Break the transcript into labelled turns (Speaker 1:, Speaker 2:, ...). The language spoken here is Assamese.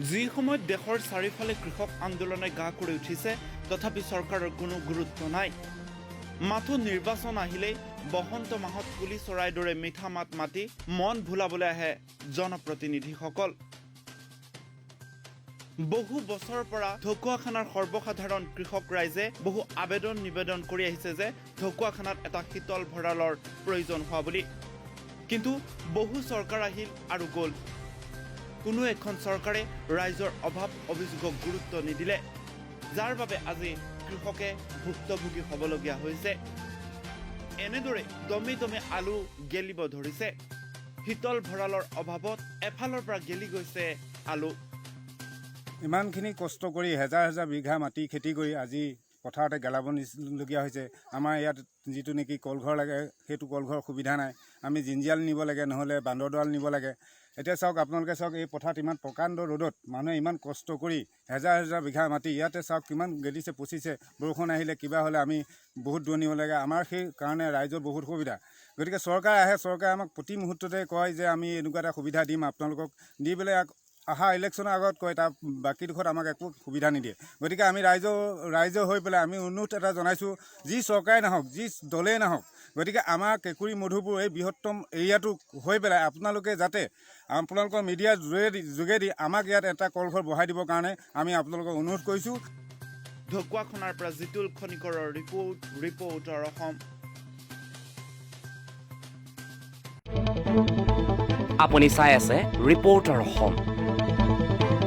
Speaker 1: যি সময়ত দেশৰ চাৰিওফালে কৃষক আন্দোলনে গা কৰি উঠিছে, তথাপি চৰকাৰৰ কোনো গুৰুত্ব নাই। মাথো নিৰ্বাচন আহিলেই বসন্ত মাহত কুলি চৰাইৰ দৰে মিঠা মাত মাতি মন ভুলাবলৈ আহে জনপ্ৰতিনিধিসকল। বহু বছৰৰ পৰা ঢকুৱাখানাৰ সৰ্বসাধাৰণ কৃষক ৰাইজে বহু আবেদন নিবেদন কৰি আহিছে যে ঢকুৱাখানাত এটা শীতল ভঁৰালৰ প্ৰয়োজন হোৱা বুলি। কিন্তু বহু চৰকাৰ আহিল আৰু গ'ল, কোনো এখন চৰকাৰে ৰাইজৰ অভাৱ অভিযোগক গুৰুত্ব নিদিলে, যাৰ বাবে আজি কৃষকে ভুক্তভোগী হ'বলগীয়া হৈছে। এনেদৰে দমে দমে আলু গেলিব ধৰিছে। শীতল ভঁৰালৰ অভাৱত এফালৰ পৰা গেলি গৈছে আলু।
Speaker 2: ইমানখিনি কষ্ট কৰি হেজাৰ হেজাৰ বিঘা মাটি খেতি কৰি আজি পথাৰতে গেলাবলগীয়া হৈছে। আমাৰ ইয়াত যিটো নেকি কলঘৰ লাগে, সেইটো কলঘৰ সুবিধা নাই। আমি জিঞ্জিয়াল নিব লাগে, নহ'লে বান্দৰদোৱাল নিব লাগে। এতিয়া চাওক, আপোনালোকে চাওক, এই পথাৰত ইমান প্ৰকাণ্ড ৰ'দত মানুহে ইমান কষ্ট কৰি হেজাৰ হেজাৰ বিঘা মাটি ইয়াতে চাওক কিমান গেলিছে, পচিছে। বৰষুণ আহিলে, কিবা হ'লে আমি বহুত দূৰ নিব লাগে। আমাৰ সেইকাৰণে ৰাইজৰ বহুত সুবিধা। গতিকে চৰকাৰ আহে, চৰকাৰে আমাক প্ৰতি মুহূৰ্ততে কয় যে আমি এনেকুৱা এটা সুবিধা দিম আপোনালোকক, দি পেলাই অহা ইলেকশ্যনৰ আগত কয়, তাৰ বাকীডোখৰত আমাক একো সুবিধা নিদিয়ে। গতিকে আমি ৰাইজৰ হৈ পেলাই আমি অনুৰোধ এটা জনাইছোঁ, যি চৰকাৰে নাহক, যি দলেই নাহক, গতিকে আমাৰ কেঁকুৰি মধুপুৰ এই বৃহত্তম এৰিয়াটো হৈ পেলাই আপোনালোকে যাতে আপোনালোকৰ মিডিয়াৰ যোগেদি আমাক ইয়াত এটা কলঘৰ বহাই দিবৰ কাৰণে আমি আপোনালোকক অনুৰোধ কৰিছোঁ।
Speaker 1: ঢকুৱাখনাৰ পৰা জিতুল খনিকৰৰ ৰিপৰ্ট, ৰিপৰ্টাৰ অসম।
Speaker 3: আপুনি চাই আছে ৰিপৰ্টাৰ অসম।